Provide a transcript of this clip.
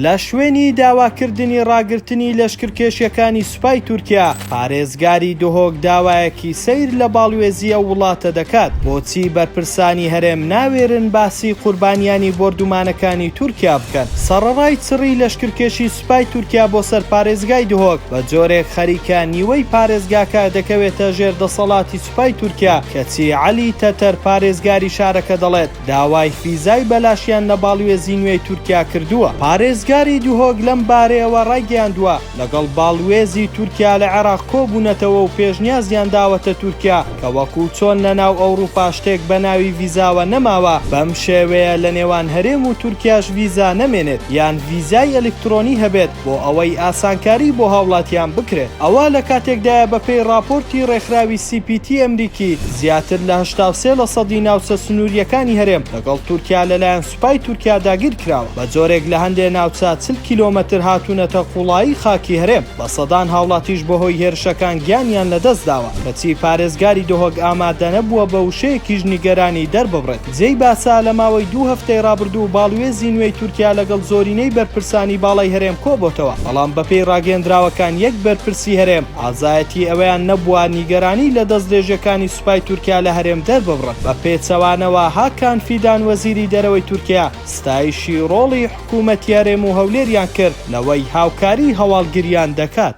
لە شوێنی داواکردنی ڕاگرتنی لەشکرکێشیەکانی سوپای تورکیا، پارێزگاری دهۆک داوایەکی سەیر لە باڵوێزی ئەو وڵاتە دەکات، بۆچی بەرپرسانی هەرێم ناوێرن باسی قوربانیانی بۆردومانەکانی تورکیا بکەن؟ سەڕەڕای چڕی لەشکرکێشی سوپای تورکیا بۆ سەر پارێزگای دهۆک، بە جۆرێک خەریکە نیوەی پارێزگاکە دەکەوێتە ژێر دەسەڵاتی سوپای تورکیا، کەچی عەلی تەتەر پارێزگاری شارەکە دەڵێت، داوای فیزای بەلاشیان لە باڵوێزی نوێی تورکیا کردووە. پارێزگاری دهۆک لەم بارەیەوە ڕایگەیاندووە، لەگەڵ باڵوێزی تورکیا لە عێراق کۆبوونەتەوە و پێشنیازیان داوەتە تورکیا کە وەکو چۆن لە ناو ئەوڕوپا شتێک بە ناوی ڤیزاوە نەماوە، بەم شێوەیە لە نێوان هەرێم و تورکیاش ڤیزا نەمێنێت یان ڤیزای ئەلکترۆنی هەبێت بۆ ئەوەی ئاسانکاری بۆ هاوڵاتیان بکرێت. ئەوە لە کاتێکدایە بەپێی ڕاپۆرتی ڕێکخراوی سی پی تی ئەمریکی، زیاتر لە 83 لە سەدی ناوچە سنوورییەکانی هەرێم لەگەڵ تورکیا لەلایەن سوپای تورکیا داگیرکراوە، بە جۆرێک لە هەندێ ناوچە 40 کیلۆمەتر هاتوونەتە قوڵایی خاکی هەرێم، بە سەدان هاوڵاتیش بەهۆی هێرشەکان گیانیان لەدەستداوە، کەچی پارێزگاری دهۆک ئامادەنەبووە بە وشەیەکیش نیگەرانی دەرببڕێت. جێی باسە لە ماوەی دوو هەفتەی ڕابردوو باڵوێزی نوێی تورکیا لەگەڵ زۆرینەی بەرپرسانی باڵای هەرێم کۆبۆتەوە، بەڵام بەپێی ڕاگەیەندراوەکان یەک بەرپرسی هەرێم ئازایەتی ئەوەیان نەبووە نیگەرانی لە دەستدرێژیەکانی سوپای تورکیا لە هەرێم دەرببڕن. بە پێچەوانەوە هاکان فیدان وەزیری دەرەوەی تورکیا ستایشی ڕۆڵی حکوومەتی هەرێم و هەولێریان کرد لەوەی هاوکاری هەواڵگریان دەکات.